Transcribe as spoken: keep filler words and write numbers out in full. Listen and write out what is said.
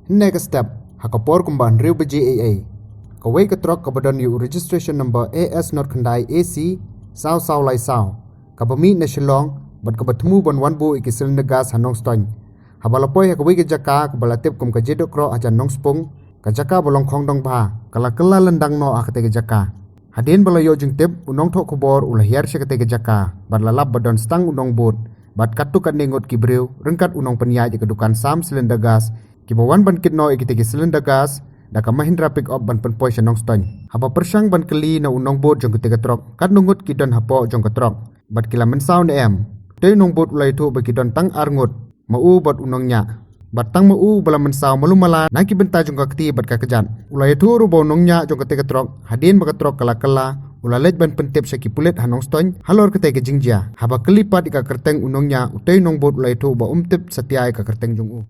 Hynne ka step, ha ka por kumba hynriew baje ei ei, kawei ka trok kaba don ïa u registration number A S not khyndai A C saw saw lai saw, kaba mih na Shillong bad kaba thmu ban wan buh ïa ki cylinder gas ha Nongstoiñ, haba la poi ha kawei ka jaka kaba la tip kum ka Jidokroh hajan Nongspung, ka jaka ba long khongdong bha, ka la kylla lyndang noh ha katei ka jaka. Hadien ba la ïoh jingtip, u nongthoh khubor u la hiar sha katei ka jaka bad la lap ba don stang u nongbud bad katto katne ngut ki briew ryngkat u nongpynïaid ïa ka dukan sam cylinder gas, kiba wan ban kit noh ïa kitei ki cylinder gas da ka Mahindra pickup ban pynpoi sha Nongstoiñ. Haba pyrshang ban kylli na u nongbud jong katei ka trok katno ngut ki don hapoh jong ka trok bad ki la mynsaw ne em, utei u nongbud u la ïathuh ba ki don tang ar ngut, ma u bad u nongñiah. Bad tang ma u ba la mynsaw malu mala na ki bynta jong ka kti bad ka kjat. U la ïathuh ruh ba u nongñiah jong katei ka trok, hadien ba ka trok ka la kylla, u la leit ban pyntip sha ki pulit ha Nongstoiñ halor katei ka jingjia. Haba kylli pat ïa ka kyrteng u nongñiah, utei u nongbud u la ïathuh ba um tip satia ïa ka kyrteng jong u.